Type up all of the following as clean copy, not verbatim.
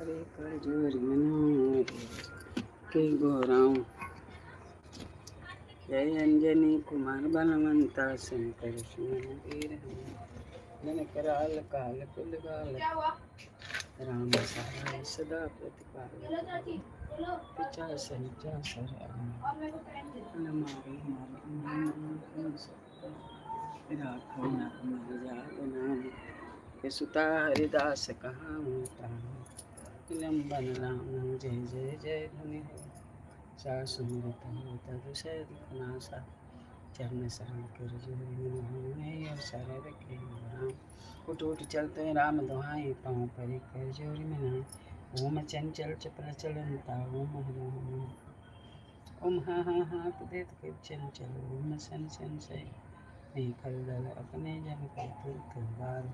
परे कर जोरी मनाऊं के गोराऊं। जय अंजनी कुमार बलवंता शंकर सुमन वीर जन कराल काल कुल गाल। क्या हुआ? राम सहाय सदा प्रतिपाल। चलो चाची, चलो। पिचासन चासर और मेरे को पेन दे। मारे राखो नाम नाम के सुता हरिदास कहाँ विलंबन राम जय जय जय धनि हो सा सुमरत हो तद से दुखनासा। चरण शरण कर जोरी अवसर रखे राम। उठ उठ चलते हैं राम दुहाई पाँव परि कर जोरी मना। ओम चंचल चपल चलंता ओम हनुमान ओम हा हा हा देत के चंचल ओम सन सन से नहीं खल दल अपने जन को तुरत बार।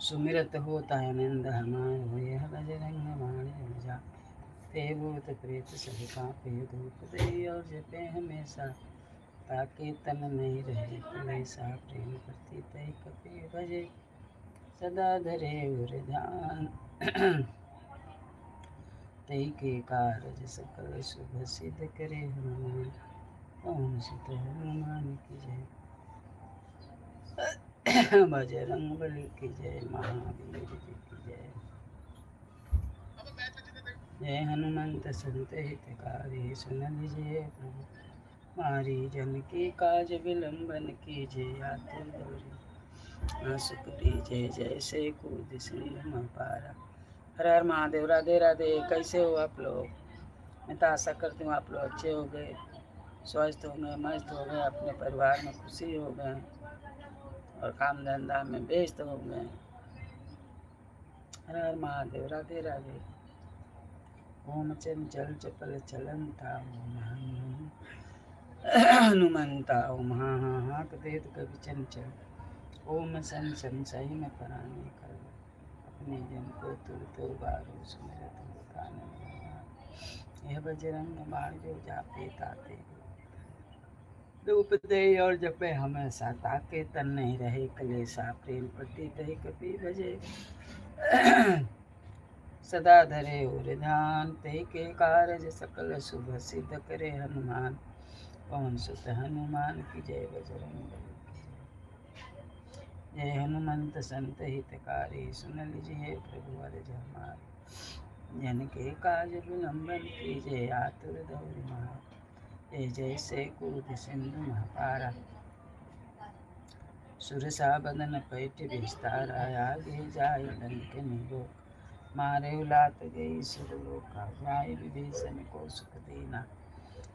सुमिरत होता आनंद हमार यह बजरंग बाण जा। ते भूत प्रेत सब कांपे धूप दे और जपे हमेशा। ताके तन नहीं रहे क्लेशा प्रेम प्रति तय कपि भजे सदा धरे उर ध्यान। तई के कारज सकल शुभ सिद्ध करे हनुमान। पवन सुत हनुमान की जय, बजरंग बली की जय, महावीर जी की जय। जय हनुमंत संत हितकारी, सुन लीजिए प्रभु मारी जन की काज विलंबन कीजिए आतुर दौरी सुख दीजिए जैसे कूद सिंह पारा। हर हर महादेव, राधे राधे। कैसे हो आप लोग? मैं तो आशा करती हूँ आप लोग अच्छे हो गए, स्वस्थ हो गए, मस्त हो गए, अपने परिवार में खुशी हो गए और काम धंधा में व्यस्त हो गए। हर हर महादेव, राधे राधे। ओम चंचल चपल चलंता ओम हनुमंता ओम हा हा हा देत कवि चंचल ओम सन सन सही में पराने कर अपने जन को तुरत उबारो सुमिरत होता आनंद। यह बजरंग बाण जो जापे ताते धूप दे और जपे हमेशा। ताके तन नहीं रहे कलेसा प्रेम प्रति तही कपि भजे सदा धरे उर ध्यान। ते के कारज सकल शुभ सिद्ध करे हनुमान। पवन सुत हनुमान की जय, बजरंग बली की जय। जय हनुमंत संत हितकारी, सुन लीजिए प्रभु अर्ज हमारी। जन के काज विलंबन कीजिए आतुर दौरी महा। जय जय से कूद सिंधु महापारा। सुरसा बदन पैठ विस्तारा आगे जाय लंक निरोक। मारे उलात गई सुरलोका जाय विभीषण को सुख दीना।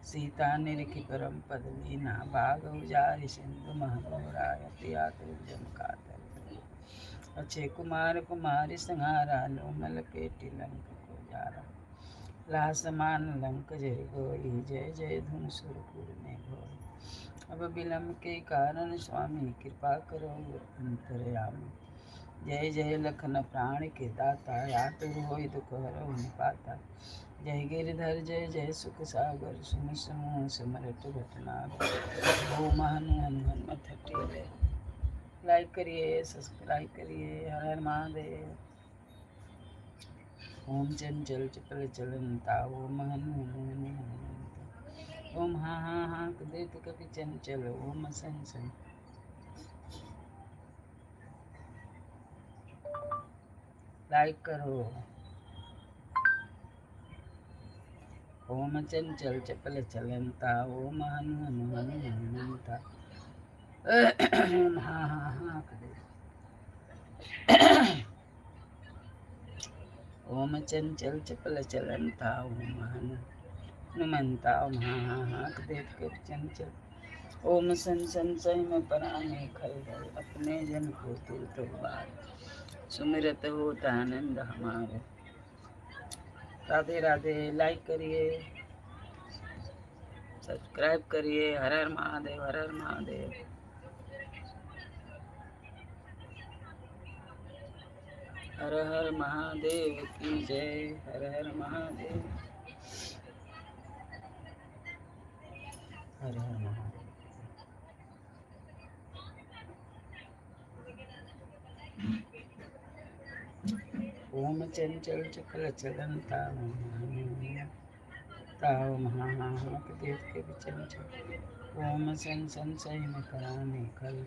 सीता निरखि परम पद लीना। बाघ उजारि सिंधु महगोरा अति आतुर जम कातर। अच्छे कुमार कुमारी संहारा लोमल पेटी लंक को जारा। लासमान लंक जय गोई जय जय धुन सुरपुर में भोई। अब विलम्ब के कारण स्वामी कृपा करो अंतर्यामी। जय जय लखन प्राण के दाता आतुर होई दुख हरहु निपाता। जय गिरधर जय जय सुख सागर सुन समूह समरट भटनागर। ओम हनु हनु हनुमत टीले। लाइक करिए, सब्सक्राइब करिए। हर हर महादेव। ओम चंचल चपल चलंता ओम हनु हनु हनु हनुमंता ओम हा हा हा देत कपि चंचल ओम सन सन। लाइक करो। ओम चंचल चपल चलंता ओम हनु हनु हनु हनुमंता ओम हा हा हा ओम चंचल चपल चलंता ओम हनु हनुमंता ओम हा हा हा देव के चंचल ओम सन सन सही में पराने खल दल अपने जन को तुरत बार। सुमिरत होता आनंद हमारे। राधे राधे। लाइक करिए, सब्सक्राइब करिए। हर हर महादेव, हर हर महादेव। हर हर महादेव की जय। हर हर महादेव, हर हर महादेव। ओम चंचल चपल चलंता ताओ महानाहक देव के विचंचल। ओम सन संशय में कराने कल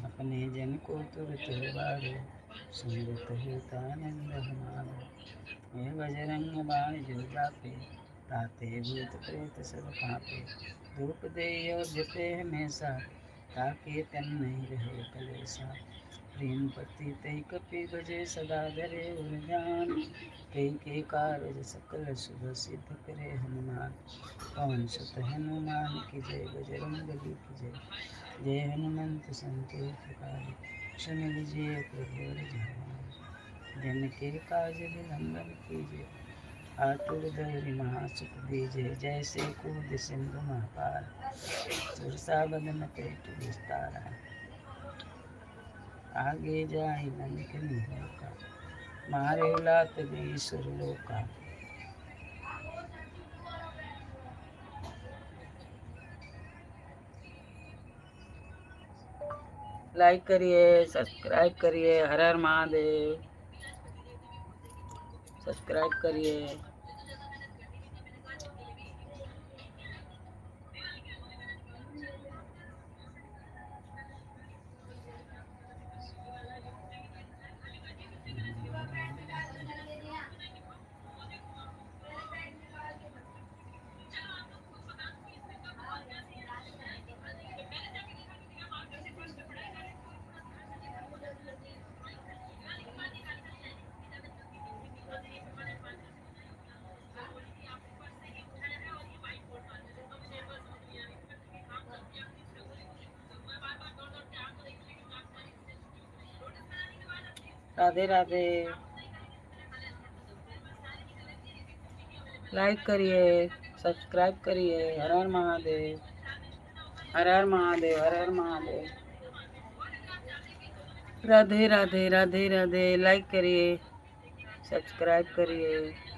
अपने जन को तुरत बारो सुनत हितानंद हमारो। हे बजरंग बाण जो जापे ताते भूत प्रेत सब कांपे। धूप दे और जपे हमेशा ताके तन नहीं रहे कलेसा। प्रेम पति तय कपि बजे सदा धरे उर ध्यान। कई के कारज सकल शुभ सिद्ध करे हनुमान। पवन सुत हनुमान की जय, बजरंग बली की जय। जय हनुमंत संतोष कारी, सुन लीजिए प्रभु रजहार। जन के काज विलंबन कीजिए, आतुर धैर्य महासुख दीजिए। जैसे कूद सिंधु महापार, सुरसा बदन पेट विस्तारा। आगे जाए लंक निरोका, मारे लात गई सुरलोका। लाइक करिए, सब्सक्राइब करिए। हर हर महादेव। सब्सक्राइब करिए। राधे राधे। लाइक करिए, सब्सक्राइब करिए। हर हर महादेव, हर हर महादेव, हर हर महादेव। राधे राधे, राधे राधे। लाइक करिए, सब्सक्राइब करिए।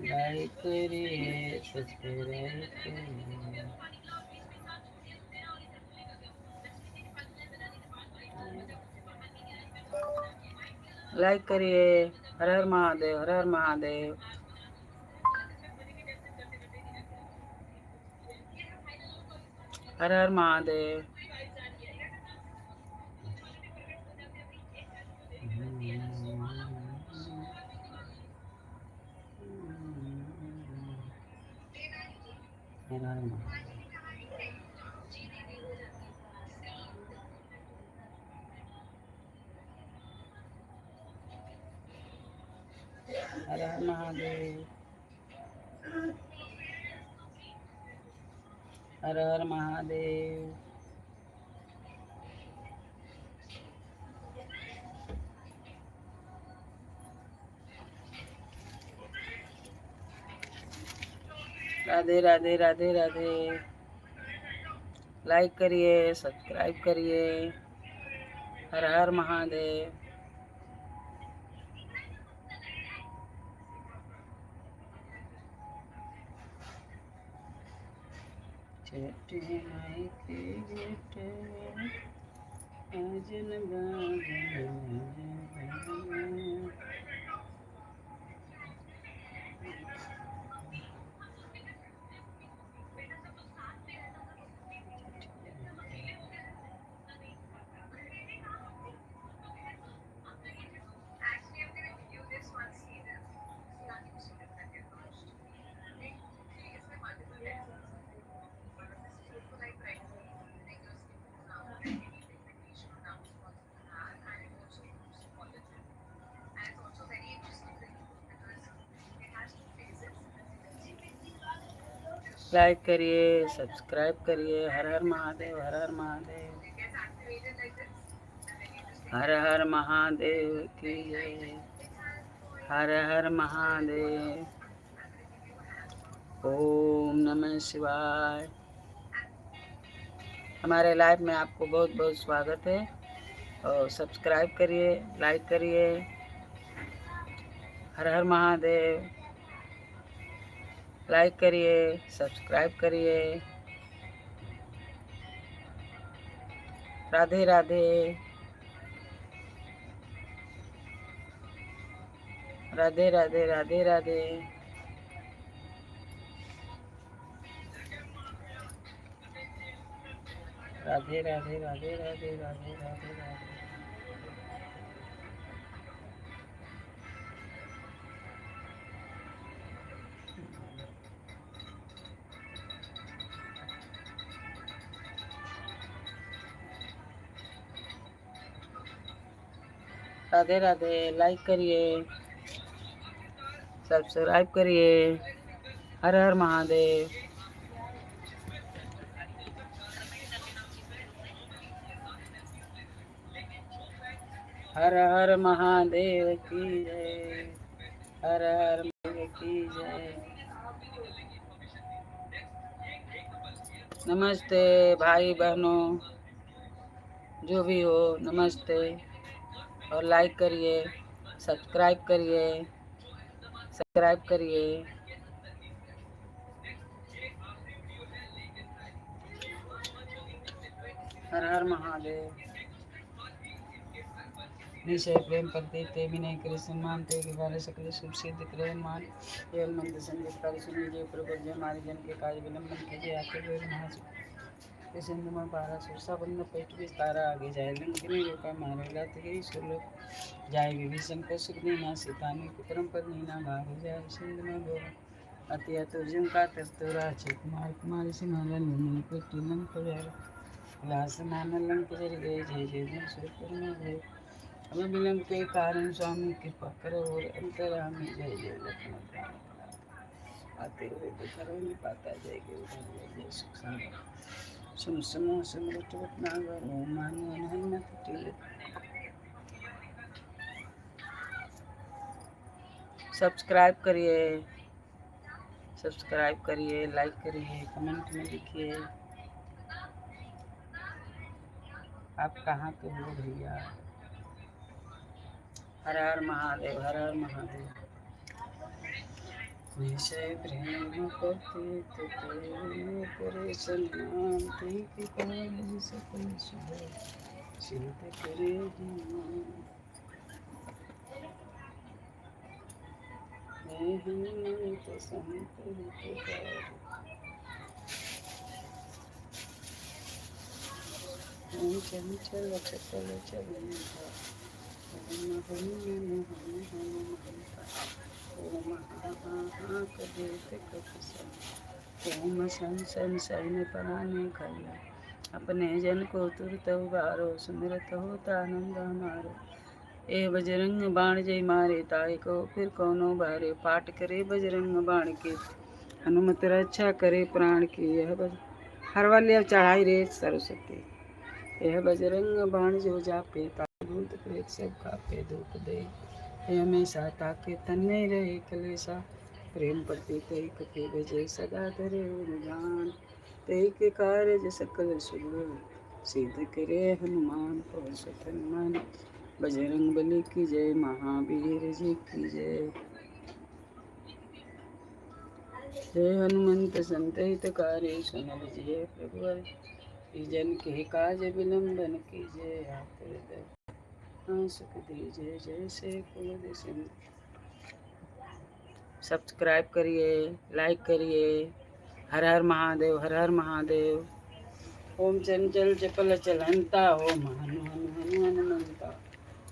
लाइक करिए, सब्सक्राइब करिए। लाइक करिए। हर हर महादेव, हर हर महादेव। हर हर महादेव। हर हर महादेव। हर हर महादेव। हर हर महादेव। राधे राधे, राधे राधे। लाइक करिए, सब्सक्राइब करिए। हर हर महादेव। छठी माई के बेटे अजन बाजन। लाइक करिए, सब्सक्राइब करिए। हर हर महादेव, हर हर महादेव, हर हर महादेव की जय। हर हर महादेव। ओम नमः शिवाय। हमारे लाइव में आपको बहुत बहुत स्वागत है और सब्सक्राइब करिए, लाइक करिए। हर हर महादेव। लाइक करिए, सब्सक्राइब करिए। राधे राधे, राधे राधे, राधे राधे। राधे राधे, राधे राधे, राधे राधे राधे। राधे राधे। लाइक करिए, सब्सक्राइब करिए। हर हर महादेव। हर हर महादेव की जय। हर हर महादेव की जय। नमस्ते भाई बहनों, जो भी हो, नमस्ते। और लाइक करिए, सब्सक्राइब करिए, सब्सक्राइब करिए। हर हर महादेव। निश्चय प्रेम प्रतीत ते विनय करे सम्मान ते के कार्य सकल शुभ सिद्ध करे हनुमान। जय हनुमंत संगीत कार्य सुनिए जय प्रभु जय मारे जन के कार्य विलंबन कीजिए आते हुए महासु सिंधु में पारा सुरसा बंद पेट विस्तारा आगे जाए लंकनी रोका मारे लात गई सुलोक जाए विभीषण को सुख दीना सीता ने परम पद नीना भाग जाए सिंधु में गोरा अति अतुर्जुम का तस्तुरा कुमार कुमार सिंह पेटी लंक विलास मान लंक जर गए जय जय जय सुरपुर में गए। अब विलंब के कारण स्वामी कृपा करो और अंतरामी जय जय लक्ष्मण प्राण आते हुए तो नहीं पाता जय जय जय सुख सागर सुम समो सुमृत नागर ओम मानो हनुमत सब्सक्राइब करिए, सब्सक्राइब करिए, लाइक करिए, कमेंट में लिखिए। आप कहाँ के हो भैया? हर हर महादेव, हर हर महादेव। निश्चय प्रेम पतित करे सन्मान के कार्य सकल शुभ सिद्ध करे हनुमान। जय हनुमंत संत हितकारी। ओम चंचल चपल चरण ओम हनुमन हनुमंता ओम हा हा हा कदेत कपिसा ओम सन सन सैन पराने खैया अपने जन को तुरत उबारो सुमिरत होता आनंद हमारो। ए बजरंग बाण जय मारे ताए को फिर कौनो बारे पाठ करे बजरंग बाण के हनुमत रक्षा करे प्राण की। यह बज हर वाली अब चढ़ाई रे सरस्वती। यह बजरंग बाण जो जापे ताए भूत प्रेत सब कापे धूप दे हमेशा ताके तन्ने रहे कलेसा प्रेम प्रति ते कपि बजे सदा धरे ध्यान ते के कार्य सकल शुभ सिद्ध करे हनुमान। पवन सुत हनुमान बजरंग बली की जय, महावीर जी की जय। जय हनुमंत संत हितकारी सुन लीजिए प्रभु जन के काज विलंबन कीजिए आप सुख दीजिए जैसे कुल। सब्सक्राइब करिए, लाइक करिए। हर हर महादेव, हर हर महादेव। ओम चंचल चपल चलंता ओम हनु हनु हनु हनुमंता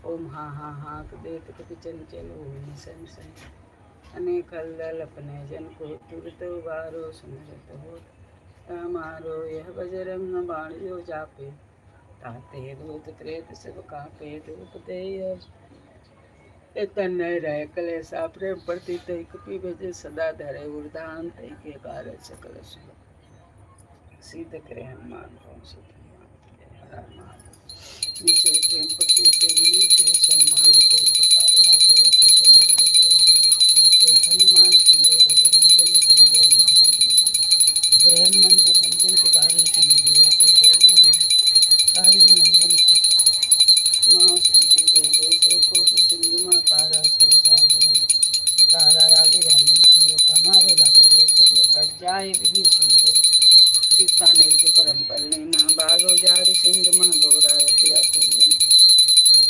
ओम हा हा हा देत कपि चंचल ओम सन सन अनेक दल अपने जन को तुरत उबारो सुमरत हो हमारो। यह बजरंग बाण जो जापे ताते भूत प्रेत सब कापे धूप दे तन रह कलेसा प्रेम प्रति कपि भजे सदा धरे उर्धान ते के कार्य सकल शुभ सिद्ध करे हनुमान। कौन सुत हनुमान हर हर महादेव। निश्चय प्रेम प्रति करे सन्मान ते के कार्य सकल शुभ सिद्ध करे हनुमान की जय, बजरंग बली की जय, महावीर जय हनुमंत संत हितकारी सुनिए कार्य नंदन की माँ सुख दीजिए जैसे कोटि सिंधु मा पारा से साधन। विस्तारा, आगे जाय लंक में रोका, मारे लात गए सुरलोका, जाय विभीषण को सीता नेर के परम पल लेना, बाघो जारि सिंह मह बोरा, रतिया जन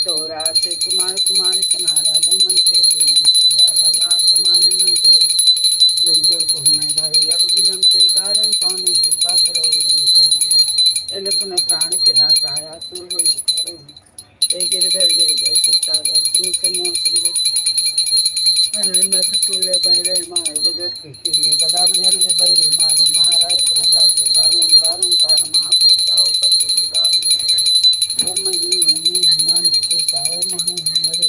तोरा से कुमार कुमार सनारा, लोमन पे तेजन को जारा, ला समान लंक जंतुर में भाई, अब विलंब के कारण स्वामी कृपा करो शरण। लखन प्राण के दाता, आतुर होई दुखारो, ए गिरधर गिर गए सीतागर, सुन मोह सुमरत मारो, गदा बजल बैरी मारो, महाराज प्रभु बारो, ओंकार ओंकार महाप्रभु ओम ह्रीं ह्रीं हनुमान कुटेसा, ओम हूं हरे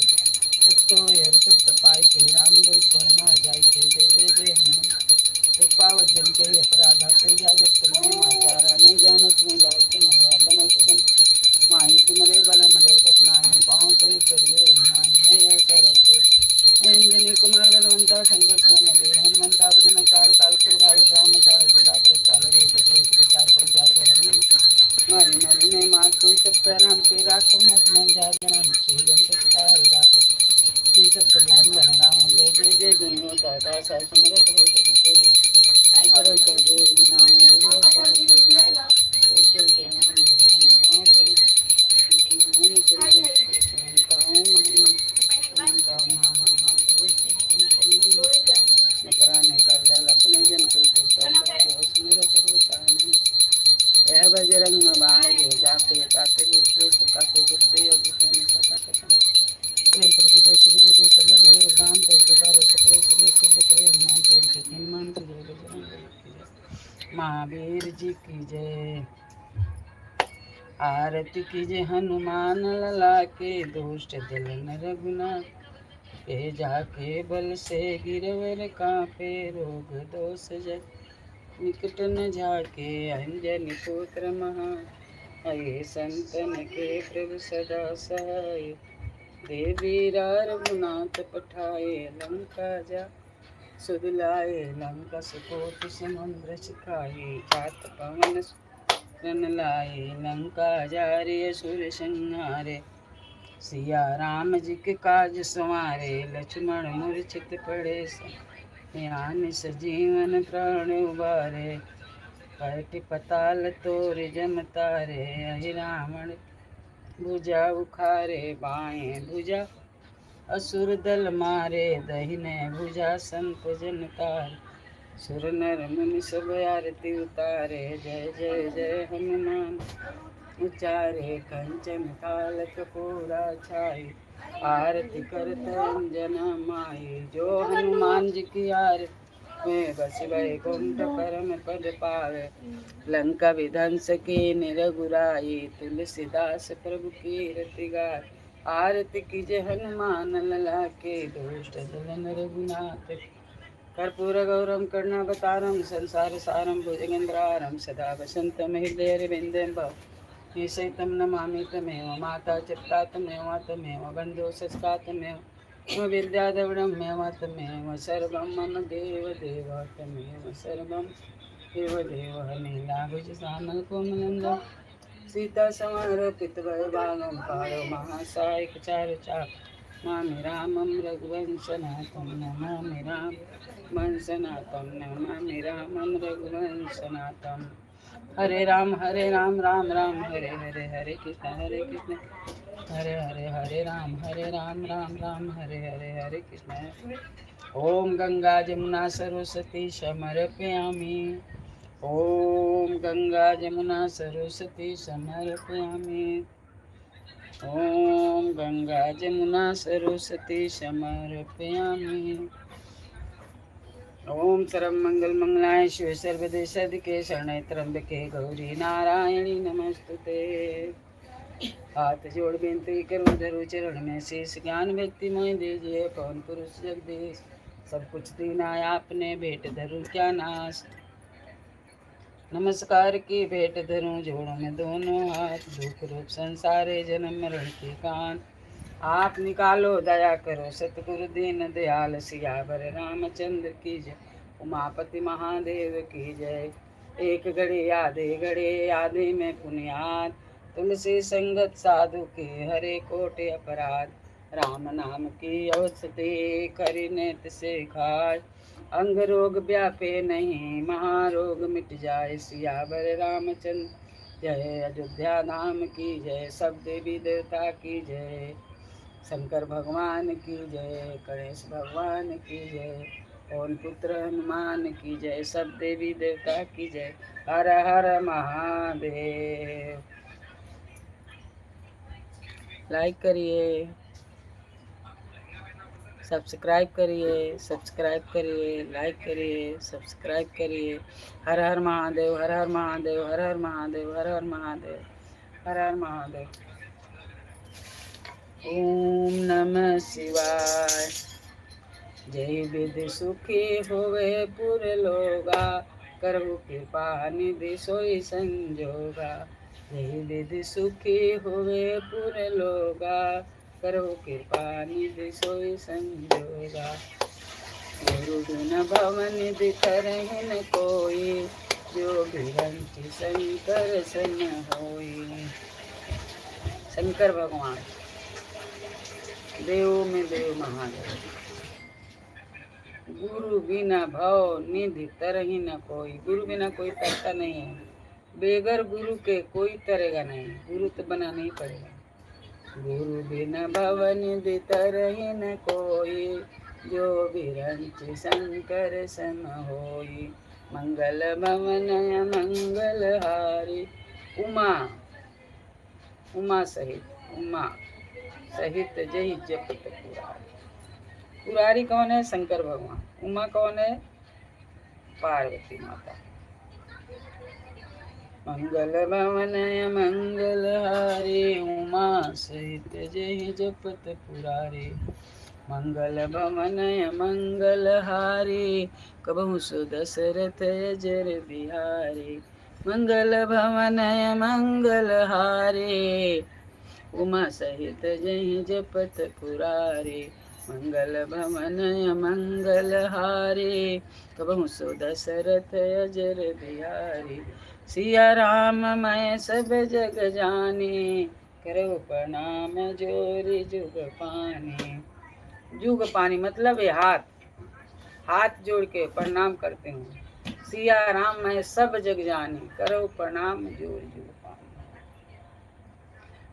सप्त हर सप्त पाए के, रामदूत परमा जाय के, जय जय जय हनुमान। कृपावत जन के अपराधा, पूजा जब तुम आचारा, नहीं जानत मैं दास तुम्हारा, बनो सुगम माही तुमरे बल मडर कस नाही, पाँव परि कर नाही, मैं ऐसा रखे। अंजनी कुमार बलवंता, शंकर सोन देव हनुमंता, बदन काल काल को धार, राम सहस दात्र चाल रूप पचास हनुमान मारी मारी ने मार तू सब राम के राखो मत मन जागरण, श्री जन के हरिदास, ये सब विलंबन राम, जय जय जय दुनिया दादा सा सुमरत हो करो कर नाम अपने जन को सुमरत बजरंग बाण जाते काते काते प्रेम प्रति श्री विजय सब जल राम तैसे करो सकले सुख सिद्ध करे हनुमान की हनुमान की जय, बजरंग की जय, महावीर जी की जय। आरती कीजिए हनुमान लला के, दुष्ट दलन रघुनाथ के, जाके बल से गिरवर कांपे, रोग दोष जग निकट न जाके, अंजनी पुत्र महा अये, संतन के प्रभु सदा सहाय, देवी रघुनाथ पठाए, लंका जा सुदलाए, लंका सुकोट समुद्र सिखाए, जात पवन रन लाए, लंका जारे असुर संहारे, सिया राम जी के काज संवारे, लक्ष्मण मूर्छित पड़े ज्ञान सजीवन प्राण उबारे, पलटी पताल तोर जम तारे, अहि रावण भुजा उखारे, बाएं भुजा असुर दल मारे, दहिने भुजा संत जन तारे, सुर नर मुनि सब आरती उतारे, जय जय जय हनुमान उचारे, कंचन काल कपूरा छाई, आरती करत अंजना माई, जो हनुमान जी की आरती में बस वैकुंठ परम पद पावे, लंका विध्वंस की निरगुराई, तुलसीदास प्रभु की रति गाय, आरती कीजे हनुमान लला के, दुष्ट दलन रघुनाथ। कर्पूर गौरम कर्णावतारम संसार सारम भुजगेंद्रारम, सदा वसंतम हृदय हरिविंदम निशैतं नमामि, तमेव माता च पिता तमेव, तमेव बन्धुः सखा तमेव, मम विद्याद्रविणं मेव तमेव सर्वं मम देव देव, तमेव सर्वं देव देव। नीलाभुज श्यामल कोमलंदम, सीता समारोपित भागम, पारो महासायक चार चार, मामि रामं रघुवंशनाथं नमामि राम वंशनाथं नमामि रामं रघुवंशनाथं। हरे राम राम राम हरे हरे, हरे कृष्ण हरे हरे, हरे राम राम राम हरे हरे, हरे कृष्ण। ओम गंगा जमुना सरस्वती समर्पयामि। ओम गंगा जमुना सरस्वती समर्पयामि। ओम गंगा जमुना सरस्वती समर्पयामि। ओम सर्व मंगल मंगलाय शिव सर्वदे सदके शरणे त्र्यंबके गौरी नारायणी नमस्तुते। हाथ जोड़ बेनती करूं धरु चरण में शीश, ज्ञान व्यक्ति मोहि दीजिए पवन पुरुष जगदीश। सब कुछ दीना आपने भेंट धरू क्या नाश, नमस्कार की भेंट धरूं जोड़ों में दोनों हाथ। दुख रूप संसारे जन्म मरण के कान, आप निकालो दया करो सतगुरु दीन दयाल। सियावर रामचंद्र की जय, उमापति महादेव की जय। एक घड़े आधे घड़े आधे में पुनियाद, तुलसी संगत साधु के हरे कोटि अपराध। राम नाम की औषधि करी नेत से खाय। अंग रोग व्यापे नहीं, महारोग मिट जाए। सियावर रामचंद्र जय, अयोध्या धाम की जय, सब देवी देवता की जय, शंकर भगवान की जय, गणेश भगवान की जय, पवन पुत्र हनुमान की जय, सब देवी देवता की जय। हर हर महादेव। लाइक करिए, सब्सक्राइब करिए, सब्सक्राइब करिए, लाइक करिए, सब्सक्राइब करिए। हर हर महादेव, हर हर महादेव, हर हर महादेव, हर हर महादेव, हर हर महादेव। ओम नमः शिवाय। जय विधि सुखी होवे पुर लोगा, करहु कृपा निधि सोई संजोगा। जय विधि सुखी होवे पुर लोगा, करहु कृपा निधि सोई संजोगा। गुरु बिन भव निधि तरहिन कोई, जो बिरंचि शंकर सन होई। शंकर भगवान देव में देव महादेव। गुरु बिना भव निधि तरही न कोई। गुरु बिना कोई तरता नहीं है। बेगर गुरु के कोई तरेगा नहीं। गुरु तो बनाना ही पड़ेगा। गुरु बिना भव निधि तरही न कोई, जो बिरंचि शंकर सम होई। मंगल भवन मंगल हारी, उमा उमा सहित, उमा सहित जय जपत पुरारी। पुरारी कौन है? शंकर भगवान। उमा कौन है? पार्वती माता। मंगल भवन मंगल हारे, उमा सहित जय जपत पुरारी। मंगल भवन मंगल हारे, कबहु सो दशरथ अजर बिहारी। मंगल भवन मंगल हारे, उमा सहित जय जपत पुरारे। मंगल भवन मंगल हारे, कबहु सो दशरथ अजर बिहारी। सिया राम मैं सब जग जाने, करो प्रणाम जोरी जुग पानी। जुग पानी मतलब ये हाथ, हाथ जोड़ के प्रणाम करते हूँ। सिया राम मैं सब जग जाने, करो प्रणाम जोर जुग पानी।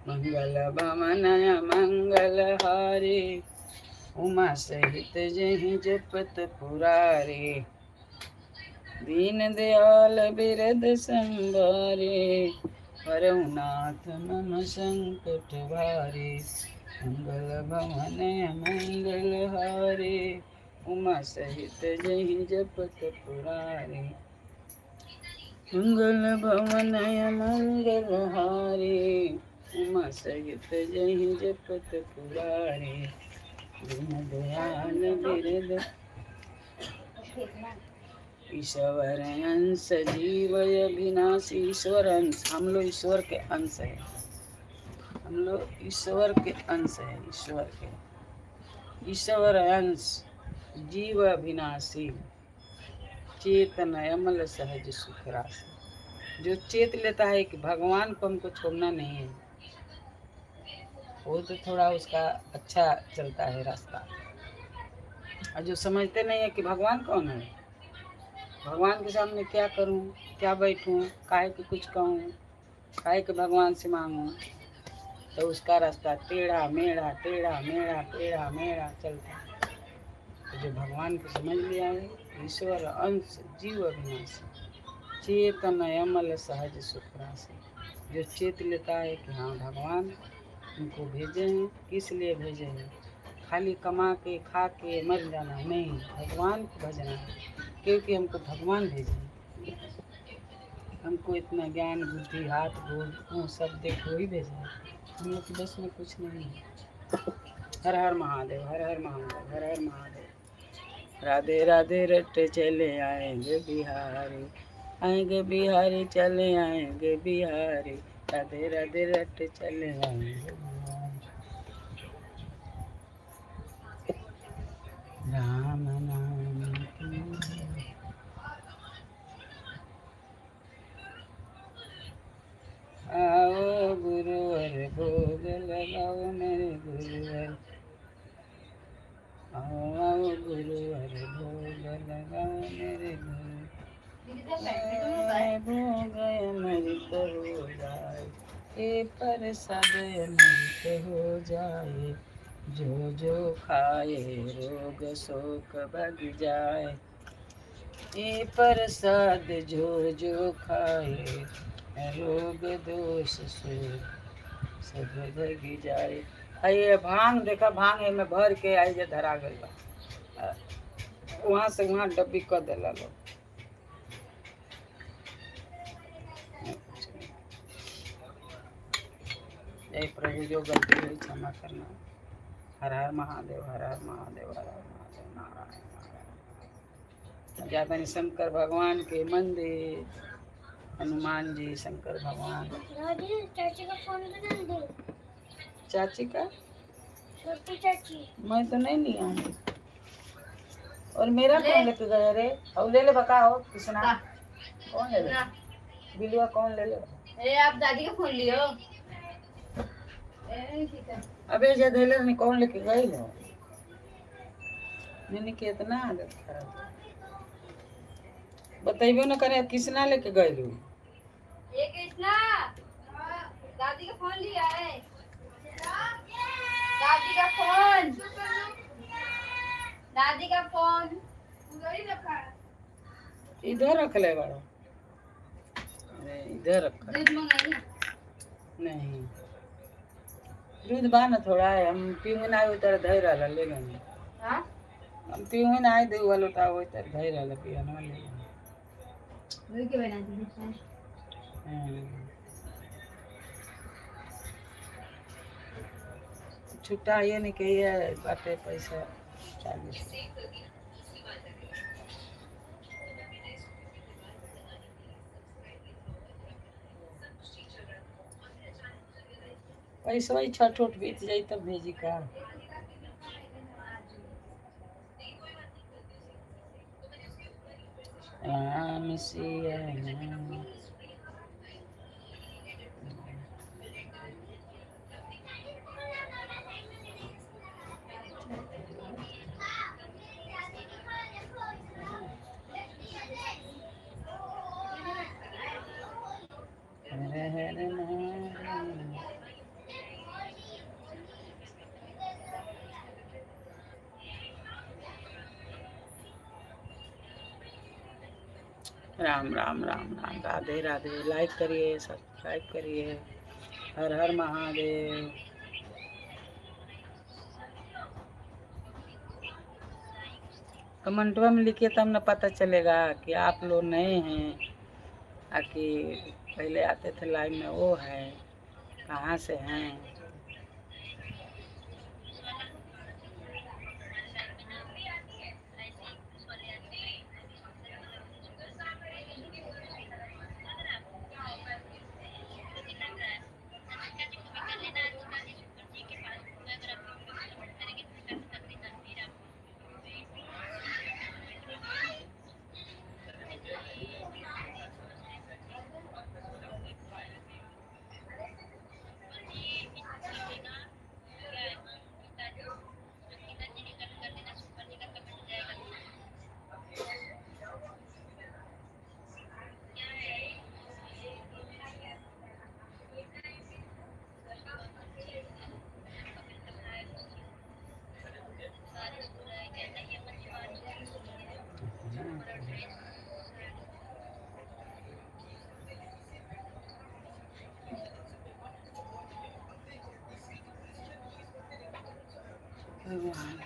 मंगल भवन मंगल हारे, उमा सहित जहि जपत पुरारे। दीन दयाल बिरद संभारे, हरऊ नाथ मम संकट भारे। मंगल भवन मंगल हारे, उमा सहित जहि जपत पुरारे। मंगल भवन मंगल हारे, उमा सहित जहि जपत पुरारे। दीन दयाल बिरद ईश्वर अंश जीव अविनाशी। ईश्वर अंश, हम लोग ईश्वर के अंश है। हम लोग ईश्वर के अंश है। ईश्वर के, ईश्वर अंश जीव अविनाशी, चेतन अमल सहज सुख राशि। जो चेत लेता है कि भगवान को हमको छोड़ना नहीं है, वो तो थोड़ा उसका अच्छा चलता है रास्ता। और जो समझते नहीं है कि भगवान कौन है, भगवान के सामने क्या करूं, क्या बैठूं, काहे के कुछ कहूं, काहे के भगवान से मांगूं, तो उसका रास्ता टेढ़ा मेढ़ा टेढ़ा मेढ़ा टेढ़ा मेढ़ा चलता है। तो जो भगवान को समझ लिया है, ईश्वर अंश जीव अविनाशी, चेतन अमल सहज सुख राशि। जो चेत लेता है कि हाँ भगवान उनको भेजे हैं, किस लिए भेजे हैं, खाली कमा के खा के मर जाना नहीं, भगवान को भजना है, क्योंकि हमको भगवान भेजे हैं। हमको इतना ज्ञान बुद्धि हाथ गोड़ मुँह सब देख वही भेजे हैं। हम लोग के बस में कुछ नहीं है। हर हर महादेव, हर हर महादेव, हर हर महादेव। राधे राधे रट चले आएंगे बिहारी, आएंगे बिहारी चले आएंगे बिहारी। राधे राधे रट चले आएंगे बिहारी। राम नाम की। आओ गुरुवर भोग लगाओ मेरे गुरुवर। मेरे भोग अमृत हो जाए, ए प्रसाद अमृत हो जाए, जो जो खाए रोग शोक भग जाए, ए प्रसाद जो जो खाए रोग दोष शोक सब भग जाए। ये भांग देखा, भांग एमे भर के आई जे धरा गइल बा। वहाँ से वहाँ डब्बी क देला लोग। जय प्रभु, जो गलती हुई क्षमा करना। हर हर महादेव, हर हर महादेव, हर हर महादेव, नारायण नारायण। जाता शंकर भगवान के मंदिर, हनुमान जी, शंकर भगवान। दादी, चाची का फोन बना दो। चाची का? छोटी चाची। मैं तो नहीं लिया हूँ। और मेरा कौन लेके गया रे? और ले ले बका हो किसना, कौन ले ले बिलुआ, कौन ले ले? अरे आप दादी का फोन लियो। ए, अबे जे धैले नहीं, कौन लेके गई हो? मैंने के इतना आदत खराब बतैबो न करे, किसना लेके गई हो? ये कृष्णा, दादी का फोन लिया है, दादी का फोन, दादी का फोन उधर ही रखा है। इधर रख ले बड़ो। अरे इधर रखा। दूध मंगाई? नहीं, दूध बा न थोड़ा है, हम पीऊँ ना उतर धै रहल ले गए। हाँ। हम पीऊँ ना आए दे वालो था वो इधर धै रहल पिया ना ले गए। दूध के बना दीजिए। हम्म। छुट्टा ये नहीं कही है बाटे पैसा 40। पैसा ही छठ उठ बीत जाई तब भेजी का। राम सिया राम। हर हर महादेव। राम राम राम राम, राधे राधे। लाइक करिए, सब्सक्राइब करिए। हर हर महादेव। कमेंटवा में लिखिए तब न पता चलेगा कि आप लोग नए हैं आकि पहले आते थे लाइव में, वो है कहाँ से हैं। भगवान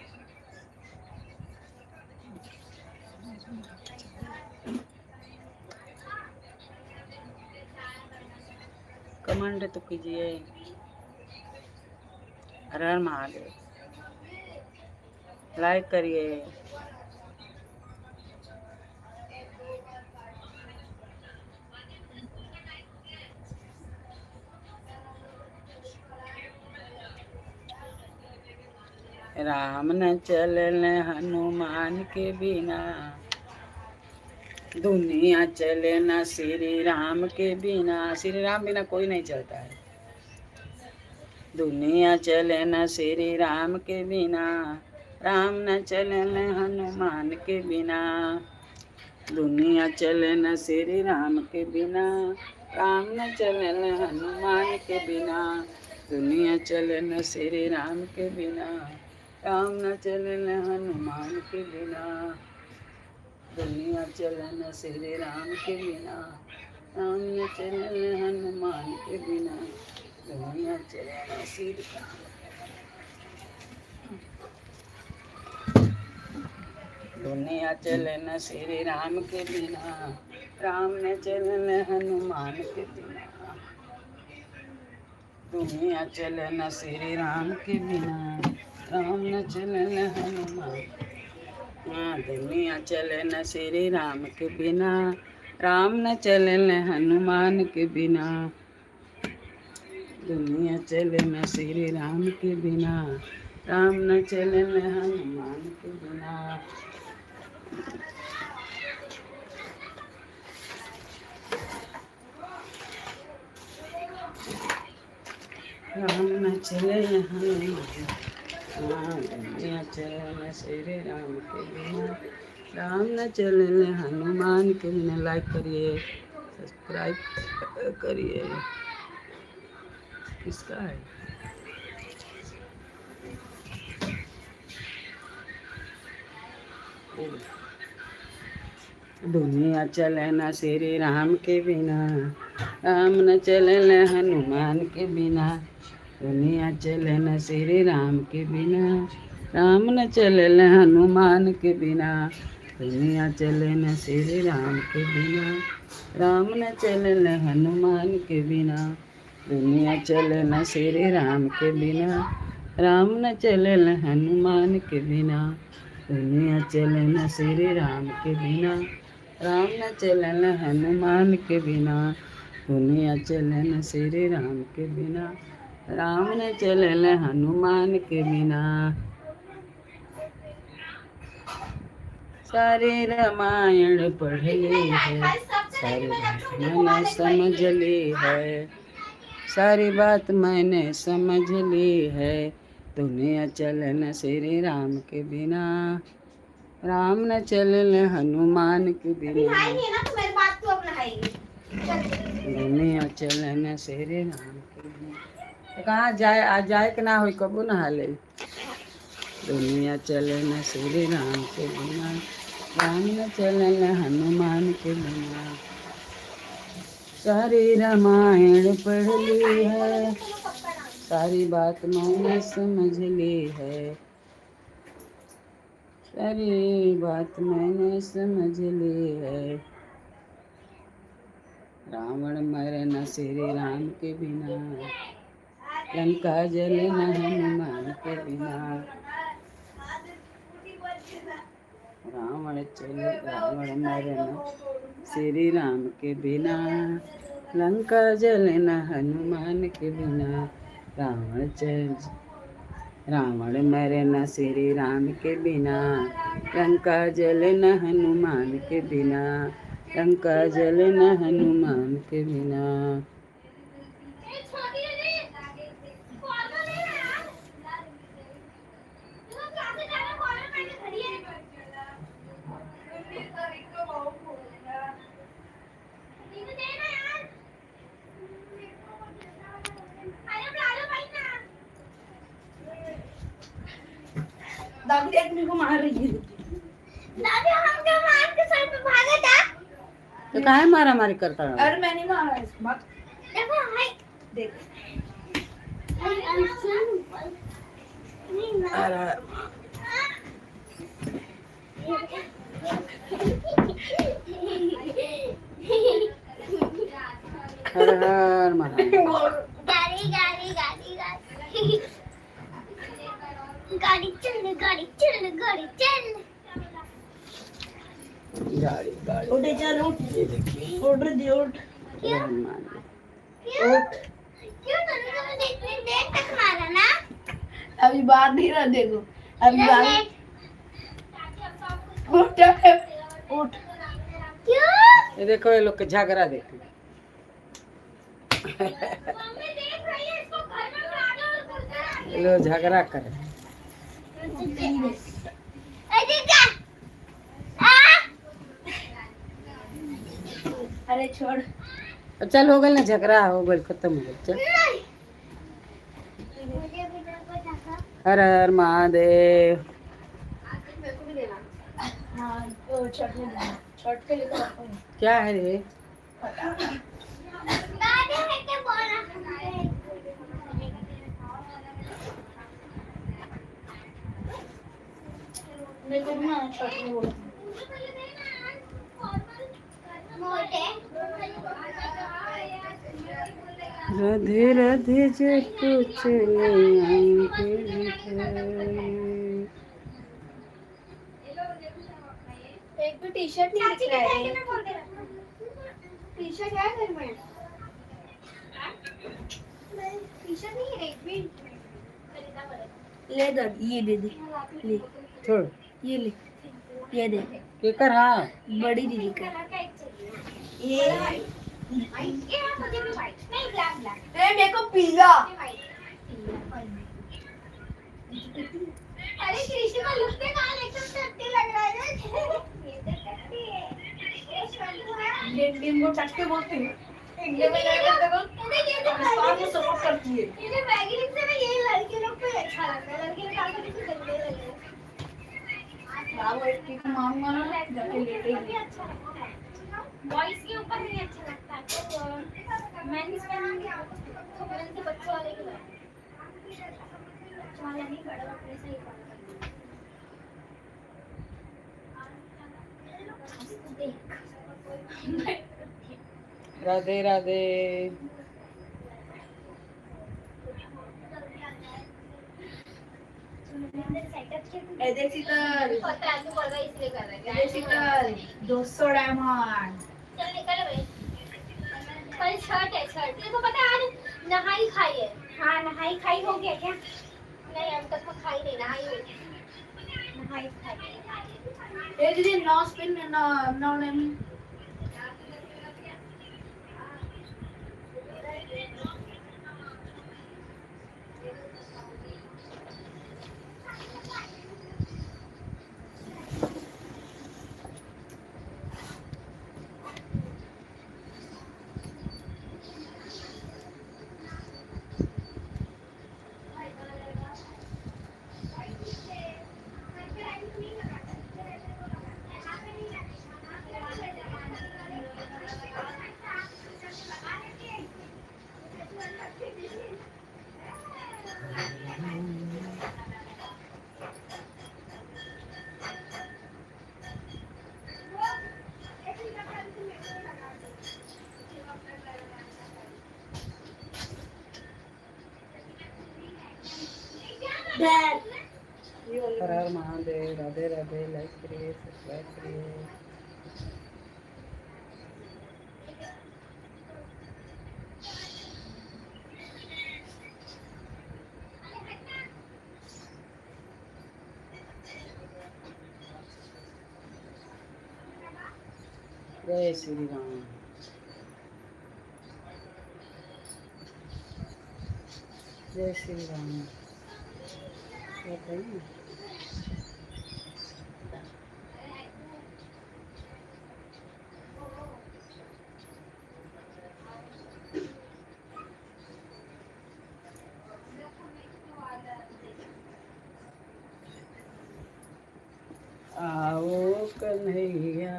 कमेंट तो कीजिए। हर हर महादेव। लाइक करिए। राम न चलन हनुमान के बिना, दुनिया चले न श्री राम के बिना। श्री राम बिना कोई नहीं चलता है। दुनिया चले न श्री राम के बिना, राम न चले न हनुमान के बिना। दुनिया चले न श्री राम के बिना, राम न चले न हनुमान के बिना। दुनिया चले न श्री राम के बिना, राम न चले न हनुमान के बिना। दुनिया चले न श्री राम के बिना, राम न चले न हनुमान के बिना। दुनिया चले न श्री राम, दुनिया चले न श्री राम के बिना, राम न चले न हनुमान के बिना। दुनिया चले न श्री राम के बिना, राम न चले न हनुमान। हाँ, दुनिया चले न श्री राम के बिना, राम न चले न हनुमान के बिना। दुनिया चले न श्री राम के बिना, राम न चले न हनुमान के बिना। राम न चले न हनुमान। हाँ, दुनिया चले न श्री राम के बिना, राम न चले न हनुमान के बिना। लाइक करिए, सब्सक्राइब करिए। किसका है? दुनिया चले न श्री राम के बिना, राम न चले न हनुमान के बिना। दुनिया चले न श्री राम के बिना, राम न चले न हनुमान के बिना। दुनिया चले न श्री राम के बिना, राम न चले न हनुमान के बिना। दुनिया चले न श्री राम के बिना, राम न चले न हनुमान के बिना। दुनिया चले न श्री राम के बिना, राम न चले न हनुमान के बिना। दुनिया चले न श्री राम के बिना, राम न चले न हनुमान के बिना। सारी रामायण पढ़ ली है, सारी बात मैंने समझ ली है, सारी बात मैंने समझ ली है। दुनिया चले न श्री राम के बिना, राम न चले न हनुमान के अभी बिना। नहाई नहीं है ना तो मेरे बाद तू अब नहाएगी। चल। दुनिया चले न श्री राम के बिना। तो कहाँ जाए, आ जाए के ना होई, कबू नहा ले। दुनिया चले न श्री राम के बिना, राम न चले न हनुमान के बिना। सारी रामायण पढ़ ली है, सारी बात मैंने समझ ली है, सारी बात मैंने समझ ली है। रावण मरे न श्री राम के बिना, लंका जले न हनुमान के बिना। रावण चले, रावण मरे न श्री राम के बिना, लंका जले न हनुमान के बिना। रावण चल, रावण मरे न श्री राम के बिना, लंका जले न हनुमान के बिना, लंका जले न हनुमान के बिना। दादी देख मेरे को मार रही है। दादी हमके मार के सर पे भागा था। तो काहे मारा मारी करता रहो? अरे मैंने मारा इसको, मत। देखो हाय। देख। अरे हर हर महादेव। गाड़ी गाड़ी गाड़ी गाड़ी गाड़ी चल, गाड़ी चल, गाड़ी चल। गाड़ी गाड़ी। उठ चल उठ। ये देखिए। उठ जी उठ। ये हनुमान जी। क्यों क्यों तुमने तो मुझे इतनी देर तक मारा ना? अभी बाहर नहीं रहा, देखो अभी बाहर। उठ उठ। क्यों? ये देखो, ये लोग के झगड़ा देखो। मम्मी देख रही है इसको, घर में बुला दो और कुर्सी। ये लोग झगड़ा करे। अरे क्या आ अरे छोड़। अब चल, हो गल ना, झगड़ा हो गल, खत्म हो गल, चल। मुझे भी देखो जाकर। हर हर महादेव। मेरे को भी देना। हाँ, वो शर्ट में देना। शर्ट के लेकर रखो। क्या है रे? दादी है के बोला। मेरे को भी ना शर्ट में बोल। मोटे। राधे राधे जप चले आंखे। एक भी टी शर्ट नहीं चाची दिख के रहा है। साइकिल में बोल दे। टी शर्ट है घर में? टी शर्ट नहीं है एक भी, खरीदना पड़ेगा। ले दर, ये दे दे, ले। छोड़। ये ले, ये दे। केकर? हाँ। बड़ी दीदी का। कलर का एक चाहिए। ये। व्हाइट, ये हाँ, मुझे भी व्हाइट नहीं, ब्लैक, ब्लैक। ए, मेरे को पीला। व्हाइट। अरे कृषि का लुक पे कहाँ एकदम टट्टी लग रहा है। ये तो टट्टी है। ये शर्ट है। इंडियन को टटके बोलते हैं। ये तो ये तो पाकिस्तान को सपोर्ट करती है। ये जो बैगिंग से ना, यही लड़के लोग पे अच्छा लगता है। लड़के लोग आके कितने गंदे लग रहे हैं। बाबू एक के मारूंगा ना, जाके लेटे। भी अच्छा लगता है, बॉयज के ऊपर नहीं अच्छा लगता, तो मेंस पहनेंगे तो मेंस के बच्चों वाले के बच्चों वाला नहीं, बड़ा अपने से ही देख। राधे राधे। ए देख शीतल। पता है तू बोल रहा है इसलिए कर रहा ए है। देख शीतल, 200 डायमंड। चल निकल भाई। कल शर्ट है, शर्ट तेरे को पता है आज नहाई खाई है। हाँ, नहाई खाई हो गया क्या? नहीं, अभी तक तो खाई नहीं, नहाई हुई, नहाई खाई। ए दीदी, 9 स्पिन, 9 9 डायमंड। हर हर महादेव, राधे राधे। लाइक करिए, सब्सक्राइब करिए। जय श्री राम, जय श्री राम। बताइए। आओ कन्हैया,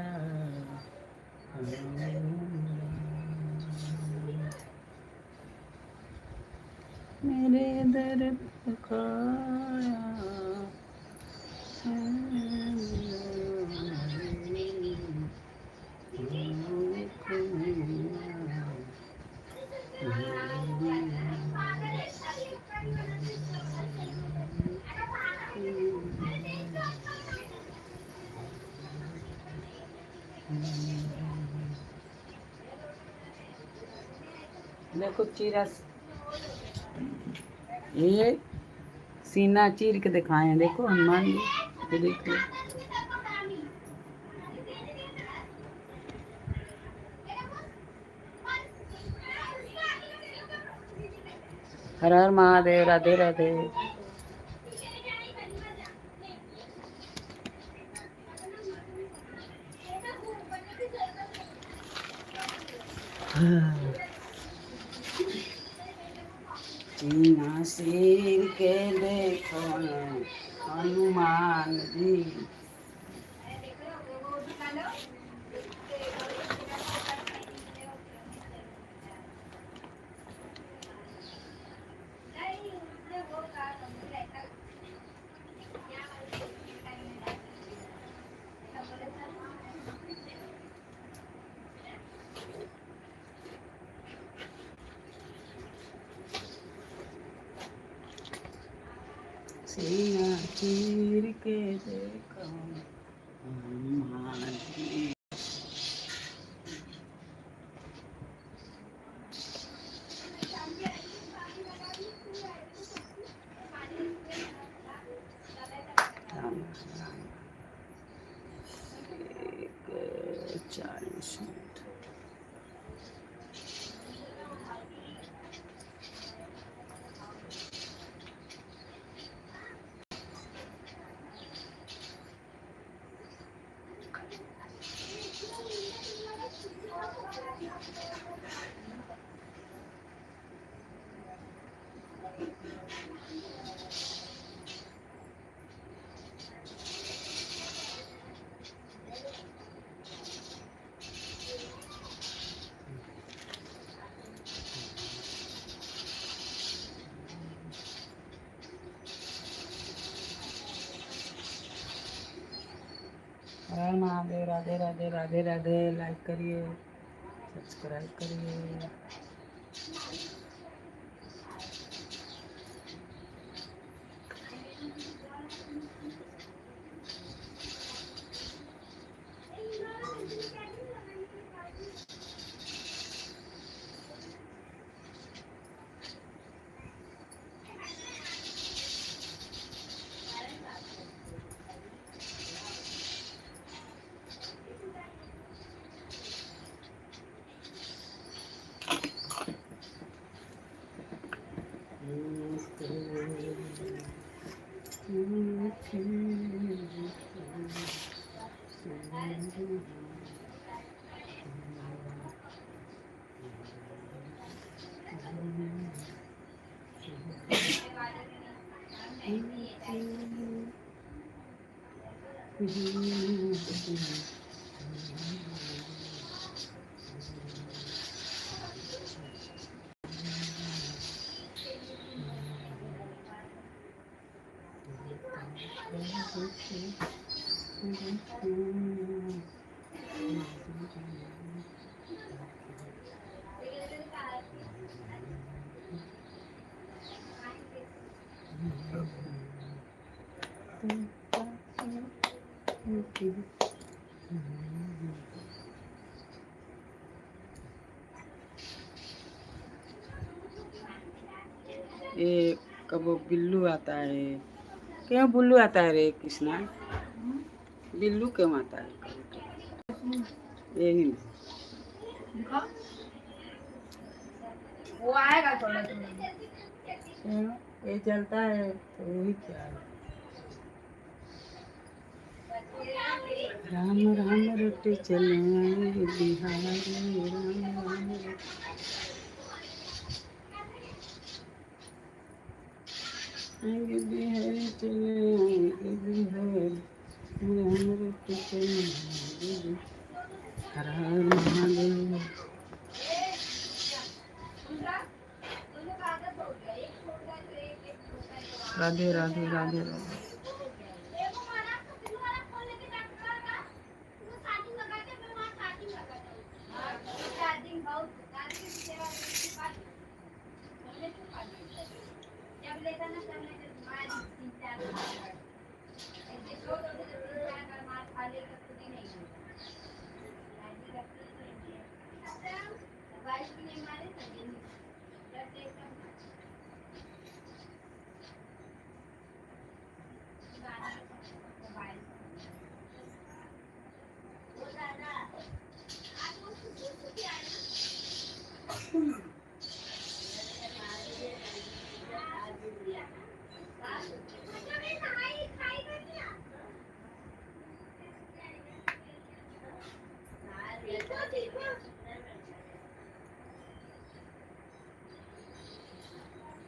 मेरे दर पुकारा है आओ कन्हैया। देखो चीरा, ये सीना चीर के दिखाए हैं। देखो हनुमान जी, ये देखो। हर हर महादेव, राधे राधे। सीना सिर के देखो हनुमान जी। सीना चीर के देखो हनुमान जी। राम राम। 1:40। हर महादेव, राधे राधे राधे राधे। लाइक करिए, सब्सक्राइब करिए। ये कब बिल्लू आता है? क्यों बिल्लू आता है रे कृष्णा? बिल्लू क्यों आता है कभी? यही। वो आएगा थोड़ा थोड़ा। क्यों? ये चलता है तो वही क्या है। राम राम रोटी चले बिहारी, राम राम रोटी आएंगे बिहारी, चले आएंगे बिहारी, राम रोटी चले आएंगे। हर हर महादेव। राधे राधे राधे राधे।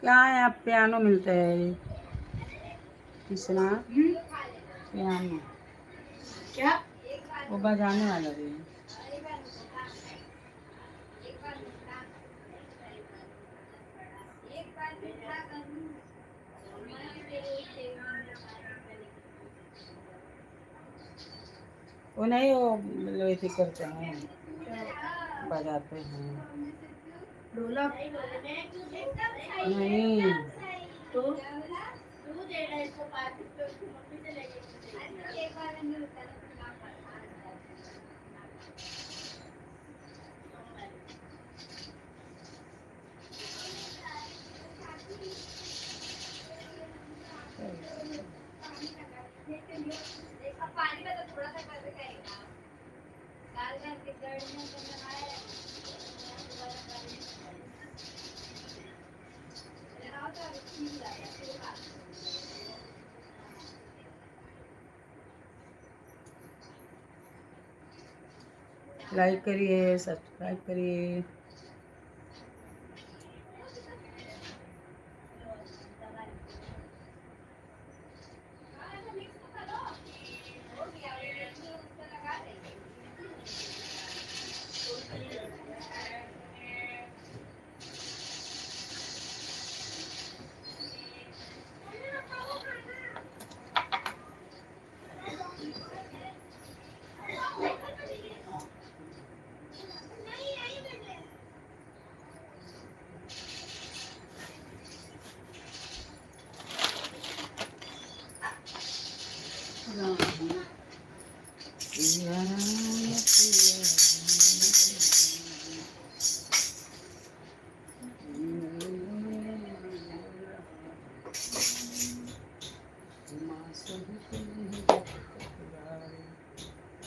क्या यहाँ पियानो मिलते हैं कृष्णा? पियानो। क्या? वो बजाने वाला भी है। वो नहीं, वो वैसे करते हैं, बजाते हैं। ढोलक? नहीं। तो? पानी का तो थोड़ा सा कर करेगा दाल में के गढ़ में तो लगाया लगाओ तो अभी ठीक लगा। लाइक करिए, सब्सक्राइब करिए। सिया राम, सिया राम,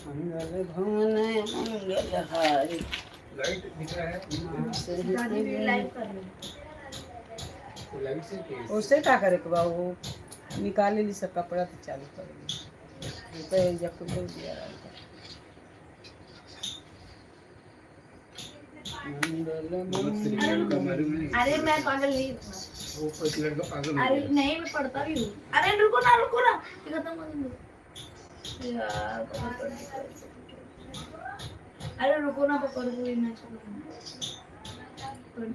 मंगल भवन मंगल हारी। लाइट दिख रहा है? दादी भी लाइव कर रही है। वो लाइट से तेज। उसे का करे के बा? वो निकाले ली सब कपड़ा तो चालू कर दी तो जब कुछ दिया रहा था। मंगल बहुत से लड़का मालूम है। अरे, मैं पागल नहीं हूँ। वो एक लड़का पागल हो अरे गया। नहीं, मैं पढ़ता भी हूँ। अरे रुको ना, रुको ना, ये खत्म कर दो यार, पकड़ पकड़। अरे रुको ना, पकड़ पूरी मैं चलो।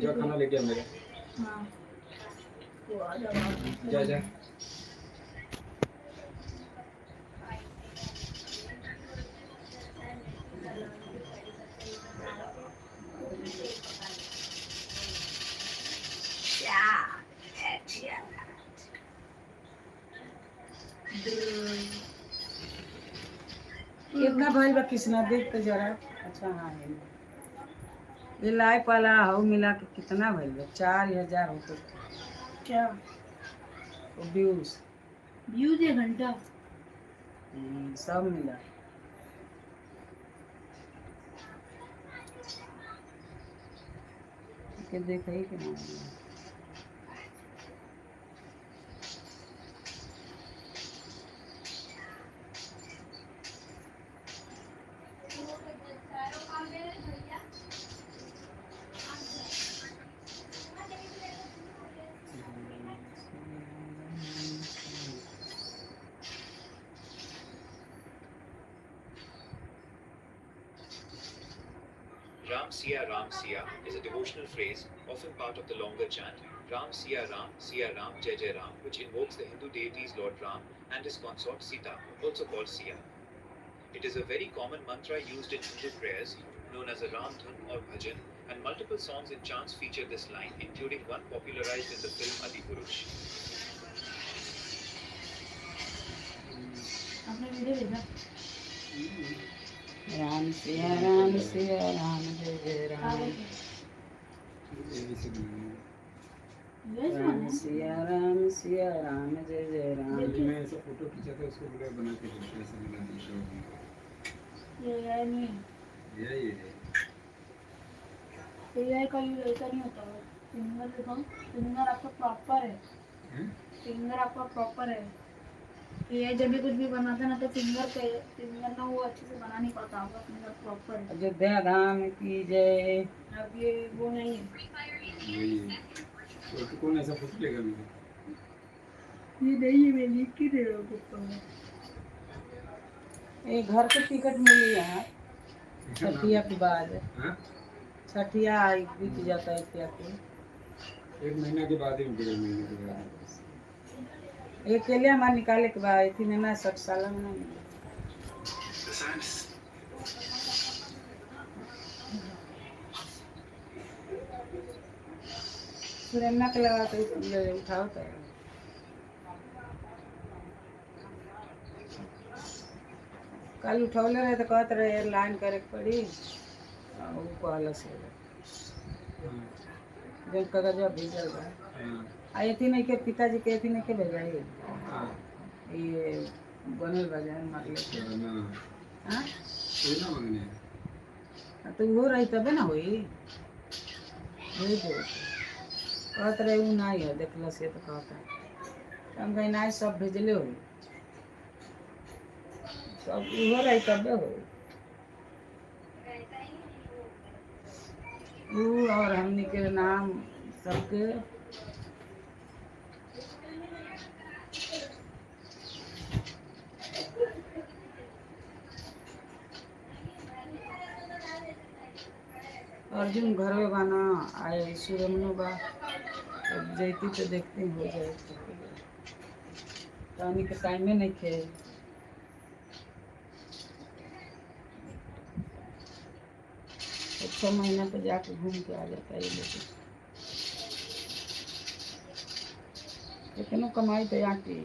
जा, खाना लेके आ मेरा। हाँ, वो आ जाओ। जा जा। अच्छा। कितना भइल बा कृष्णा, देख के जरा। अच्छा हाँ, है ये लाइव वाला हऊ मिला के कितना भइल बा? 4000 होते। क्या? व्यूज। व्यूज एक घंटा? सब मिला। के देख ही के ना। Ram Siya Ram Siya is a devotional phrase, often part of the longer chant Ram Siya Ram Siya Ram Jai Jai Ram, which invokes the Hindu deities Lord Ram and his consort Sita, also called Siya. It is a very common mantra used in Hindu prayers, known as a Ram Dhun or Bhajan, and multiple songs and chants feature this line, including one popularized in the film Adipurush. आपने video भेजा? राम सिया राम जय जय राम। ये से बनाया। ये राम सिया राम जय जय राम। अभी मैं ऐसा फोटो खींचा था, उसको बोला बना के दो, ऐसा बना दिया। ये है नहीं। ये है। एआई का यूज ऐसा नहीं होता। फिंगर देखो, फिंगर आपका प्रॉपर है। हैं? फिंगर आपका प्रॉपर है। एआई जब भी कुछ भी बनाता है ना, तो फिंगर पे फिंगर ना वो अच्छे से बना नहीं पाता। आपका फिंगर प्रॉपर है। अयोध्या धाम की जय। अब ये वो नहीं है। वही है। तो कौन ऐसा फोटो लेगा मेरे? ये नहीं है, मैं लिख के दे रहा हूँ पापा। ये घर के टिकट मिली यहाँ छठिया के बाद। हाँ? छठिया आई बीत जाता है क्या के। एक महीना के बाद ही, 1.5 महीने के बाद। अकेले हमारे निकाले के बाद इतने ना 60 साल में ना मिले। सुरेंद्र के लगा तो उठाओ तो। कल उठौले रहे तो कहत रहे एयरलाइन करे के पड़ी। उ कहला से जब कागजवा भेजल बा। आ एथी नहीं के पिताजी के एथी नहीं के भेजाई। ये बनल बा जान मारले के। ना। हाँ। ये ना मांगने हैं। तो वो रही तबे ना होई, भेज दे। कहत रहे उ नहीं है देखला से तो कहता। तो हम कहीं नहीं, सब भेजले होई, सब उहो रही तबे होई। उ और हमनी के नाम सबके। अर्जुन घर में बाना आए, सुरमनो बा। अब जैती तो देखते ही हो जाए। पानी के टाइमे नहीं खे। 6 महीना पे जाके घूम के आ जाता है ये लोग। कितनो कमाई तो यहाँ की।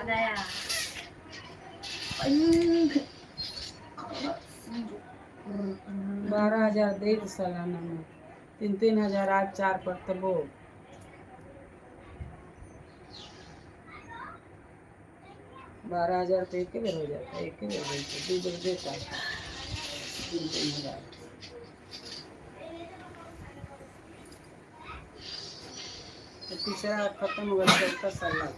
गया पंख। 12,000 दे सालाना में, 3-3 हजार आज चार पर तबो 12,000 तो एक बेर हो जाता है। एक बेर देते, दो बेर देता है 3-3 हजार। तो तीसरा खत्म हो गया, चौथा साल लग गया।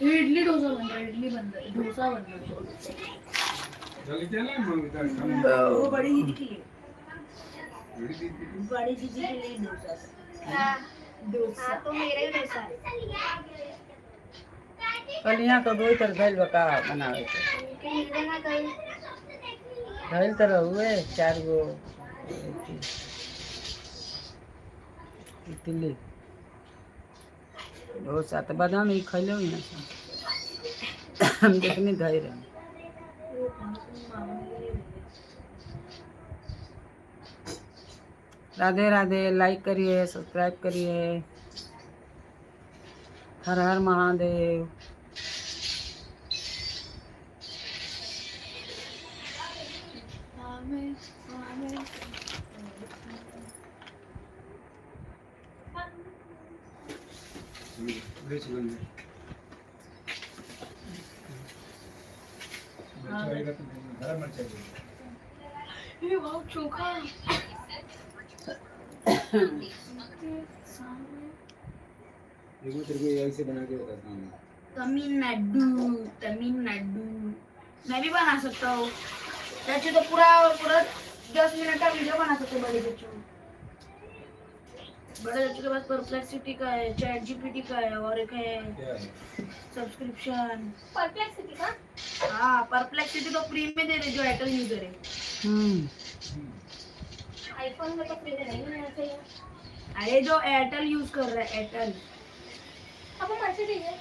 इडली डोसा बन रहा है, इडली बन रहा है, डोसा बन रहा है। जल्दी चला मांगता है। वो बड़ी दीदी के लिए। बड़ी दीदी के लिए? बड़ी दीदी के लिए डोसा। हाँ। डोसा। हाँ, तो मेरा ही डोसा है। कल यहाँ का बहुत तर धैल बका बनावे के। उनके मिल देना कल। धैल तो रहुए चार गो अथी, इडली डोसा तो बादाम ही खैले हुई ना सब। हम देखने धैल रहे। वो मामा के लिए। राधे राधे। लाइक करिए, सब्सक्राइब करिए। हर हर महादेव। हमें हमें मिर्च बन गई। मिर्च आएगा तो हरा मिर्च आएगा। ये बहुत चोखा। देखो, तेरे को एआई से बना के बताता हूँ मैं। तमिलनाडु, तमिलनाडु। मैं भी बना सकता हूँ चाचू, तो पूरा पूरा 10 मिनट का वीडियो बना सकते हैं। बड़े चाचू, बड़े चाचू के पास परप्लेक्सिटी का है, चैट जीपीटी का है और एक है। क्या है? सब्सक्रिप्शन। परप्लेक्सिटी का? हाँ, परप्लेक्सिटी तो फ्री में दे रहे जो एयरटेल यूजर है। आईफोन में तो फ्री में नहीं मिलना चाहिए। अरे, जो एयरटेल यूज कर रहा है, एयरटेल। अब मर्ची चाहिए।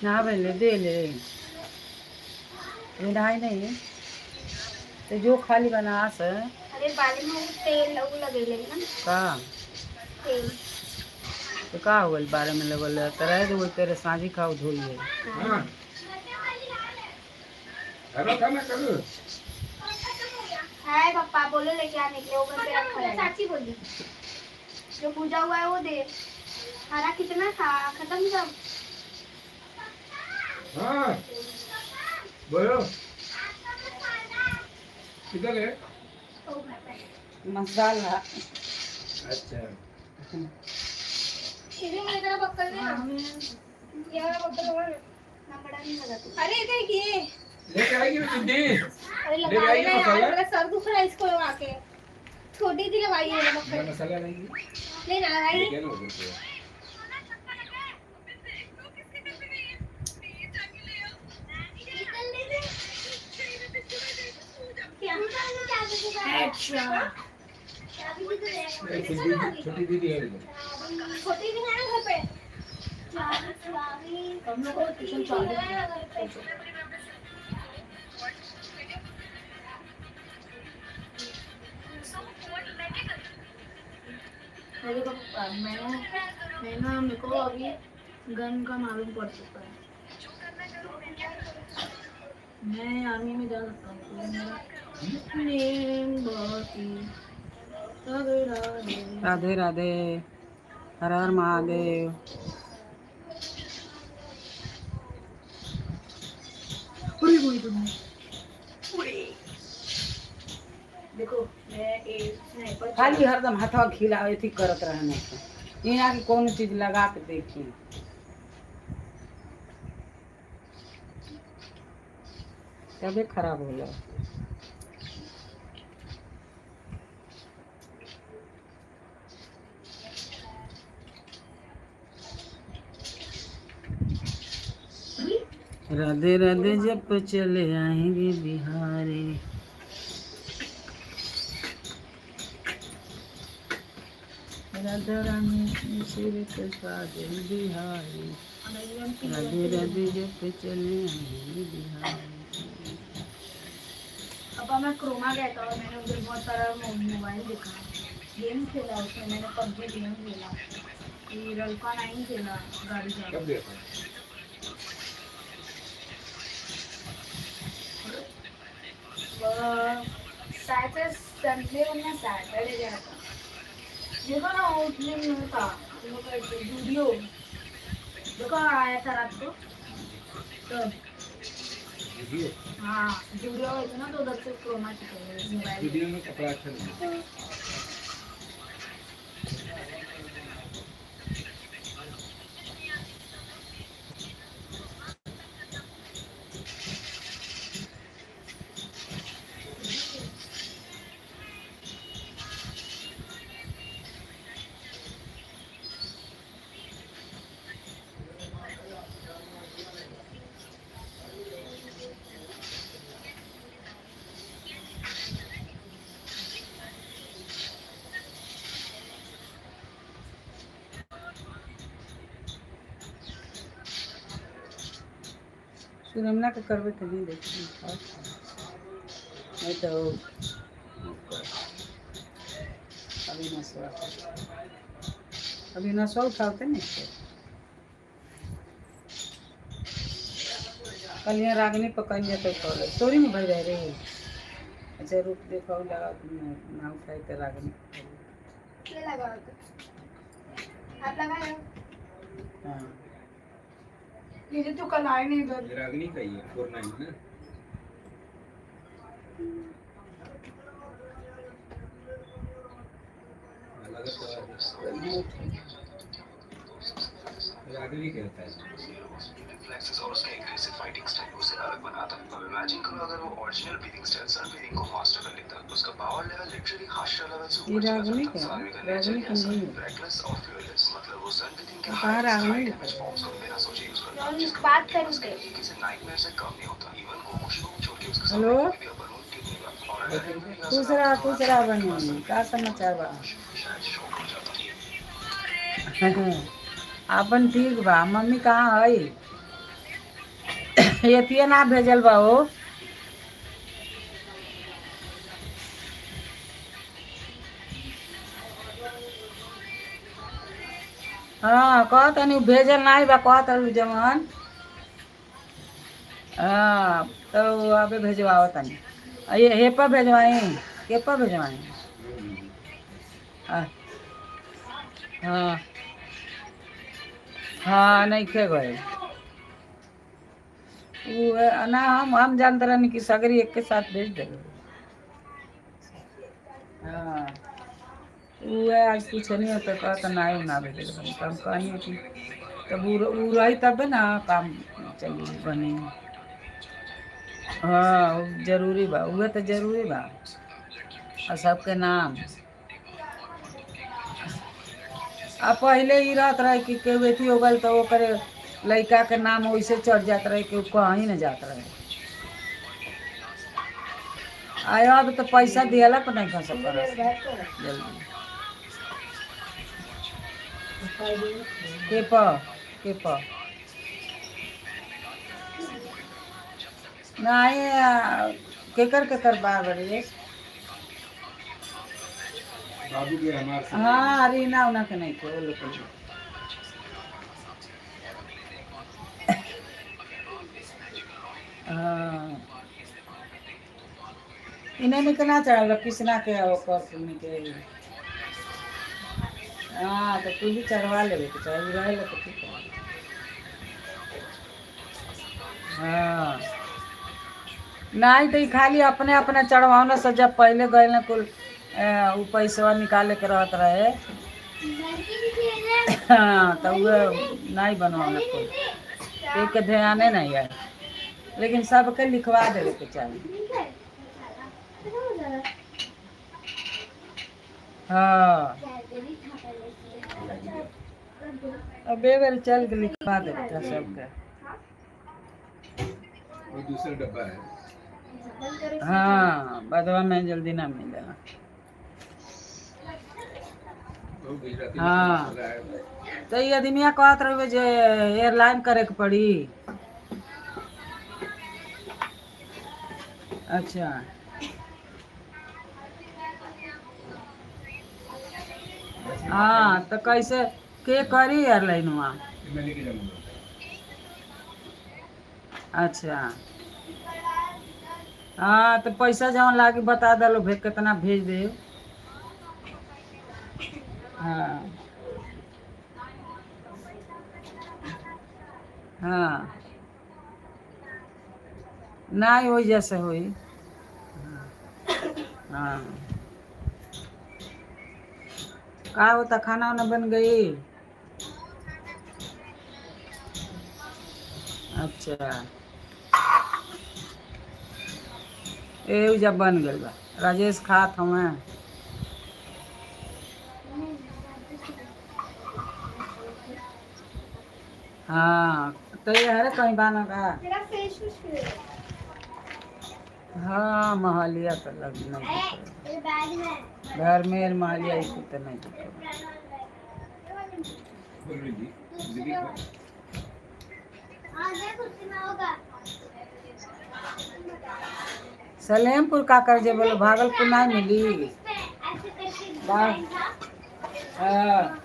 ना पहले दे ले। ये नहाई नहीं तो जो खाली बनास है। अरे, बाल में वो तेल वो लगेले ना। का? तेल। तो का हो गइल? बारे में लगल है तो रह दो, तेरे साँझी खाओ धोइए। हाँ, हरा खाना करो। है पापा, बोलो लेके आने के लिए, वो घर पे रखा है। चाची बोली जो पूजा हुआ है वो दे। हरा कितना था? खत्म सब। हाँ। बोलो, किधर है? ओ घर पे। मसाला। अच्छा। दीदी, मुझे जरा बक्कल देना। ये वाला बक्कल लगा ना। अरे देख ये। लेके आएगी वो भिंडी? अरे लेके लगा आएगी लेना यार। मसाला? मेरा सर दुख रहा है इसको लगा के। छोटी सी लगाई है मैं बक्कल। मसाला लाएगी। लेना लगाई। लेके आना उधर से। क्या? हेडशॉट। एक दीदी, छोटी दीदी है उधर। छोटी भी है ना घर पे। हम लोग को ट्यूशन चालू है। घर पे। मेरे को मैंने मैं ना, मेरे को अभी गन का मालूम पड़ चुका है। मैं आर्मी में जा सकता हूँ। मेरा नेम बहुत ही तगड़ा है। राधे राधे, हर हर महादेव। अरे वही तो मैं, देखो, मैं एक स्नाइपर। खाली हरदम हथवा खिला अथी करत रहने से यहाँ की कौन चीज लगा के देखी, तबे खराब होला। राधे राधे जप चले आएंगे बिहारी। राधा रानी सिर प्रसाद बिहारी, राधे राधे जप चले आएंगे बिहारी। पापा, मैं क्रोमा गया था और मैंने उधर बहुत सारा मोबाइल देखा, गेम खेला। उसमें मैंने पबजी गेम खेला, फिर अल्फा 9 खेला गाड़ी का। कब गया था? शायद से संडे या सैटरडे गया था। देखो ना, उस दिन में था, वो कहते वीडियो देखो, आया था रात को तब। वीडियो? हाँ, वीडियो आए थे ना, तो उधर से क्रोमा से मोबाइल। वीडियो में कपड़ा अच्छा नहीं है। सुरमना के करबे तो नहीं देखी, नहीं तो अभी नसवा, अभी नसवा उठाते नहीं थे। कल यहाँ रागनी पकड़ जाते कॉलेज तोरी में भर रहे रही। अच्छा रुक, देखो लगा ना उठाए तो रागनी। ये लगाओ तो। आप लगाए हो? हाँ। दीदी, तू कल आए नहीं इधर। रागनी का ही है, 49 ना? अलग तो रागनी कहता है। रिफ्लेक्सेस और उसका एग्रेसिव फाइटिंग स्टाइल उसे अलग बनाता है। अब इमेजिन करो, अगर वो original breathing style, sun breathing को मास्टर कर लेता, उसका पावर लेवल लिटरली हाशरा लेवल से ये ऊपर चला रागनी जाता। का है? सारवी का नेचर रागनी ही का ऐसा नहीं है, है। रेकलेस और फियरलेस। मतलब वो सन ब्रीथिंग के कहाँ हाईएस्ट रागनी हाई का डैमेज है? फॉर्म्स को बिना सोचे यूज करता, हम जिसका बात टीमर्स के करेंगे। लिए किसी नाइटमेयर से कम नहीं होता। इवन कोकोशिको को छोड़ के उसके हेलो? सामने कोई भी अपर मून टिक नहीं पाता। और अगर खुश रहा, खुश रहा बनी, का समाचार बा? शायद शॉक हो जाता। अपन ठीक बा। मम्मी कहाँ है? एतिए ना भेजल बा हो। हाँ, कह तनी भेजल नहीं बा, कह तनी जमन। हाँ, तो अबे भेजवाओ तनी। ये हे पर भेजवाई, के पर भेजवाई? हाँ हाँ हाँ, नहीं खे गए। उ ना हम जानते रहनी कि सगरी एक के साथ भेज देले। हाँ, उहे आज पूछनी हो तो कहत ना ना भेजले बानी। त हम कहनी कि तब उ रही तबे ना काम चली बनी। हाँ, उ जरूरी बा, उहे तो जरूरी बा। और सबके नाम आ पहिले ई रहत रहे कि केहू अथी हो गइल तो ओकरे लइका के नाम वैसे चढ़ जात रहे, केहू कहीं न जात रहे। आयो अब तो पैसा दिहला पर नहीं खा सकत जल्दी। के प के प नहीं केकर केकर बार बड़ी बाबू के हमारे साथ। हाँ, रीना उना के नहीं थे वो लोग के। हाँ, इन्हें के ना चढ़ावल कृष्णा के ओकर सुनी के। हाँ, तो तू भी चढ़वा लेबे के चाही, रहे ला तो ठीक है। हाँ, नहीं तो ई खाली अपने अपने चढ़वावना से जब पहले गए ना कुल उ पैसवा निकाले के रहत रहे। हाँ, तो उहे नहीं बनवाना कुल, एक के ध्याने नहीं है, लेकिन सबके लिखवा देवे के चाही। हाँ, अब ए बेर चल के लिखवा देवे के सबके। वो दूसरा डब्बा है। हाँ, बदवा में जल्दी ना मिलेगा। वो गुजराती हाँ। मसाला है। तो ये आदमिया कहत रहे जे एयरलाइन करे के पड़ी। अच्छा, हाँ, तो कैसे के करी एयरलाइन वहाँ? मैं लेके जाऊंगा। अच्छा, हाँ, तो पैसा जवन लागी बता दलो, भे कितना भेज दे। हाँ हाँ, नहीं होई जैसे होई। हाँ, का होता, खाना वाना बन गई? अच्छा, ए जब बन गइल बा, राजेश खात हवे। हाँ, तो ये हरे कहीं बाना का। मेरा फेस वॉश भी है। हाँ, महलिया तो लग नहीं दिख रहा। मेरे बैग में। घर में महलिया ही तो नहीं दिख रहा। बोल रही थी दीदी को। हाँ, देख उसी में होगा। सलेमपुर का कर जे बोलो, भागलपुर नहीं मिली। इसमें ऐसे करके वाह। डिजाइन था। हाँ,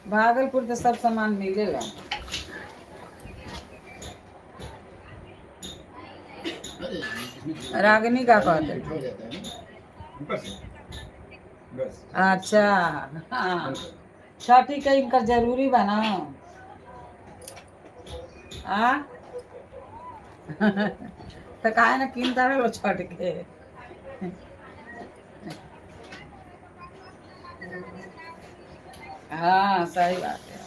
भागलपुर तो सब सामान मिलेला। रागिनी का कहते? मीठा हो जाता है ना ऊपर से बस। अच्छा, हाँ, छठी के इनका जरूरी बा ना। आ तो काहे ना किनता रहो छठ के। हाँ, सही बात है।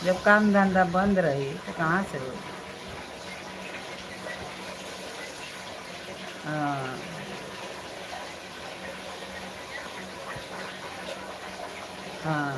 जब काम धंधा बंद रही तो कहाँ से हो? हाँ हाँ,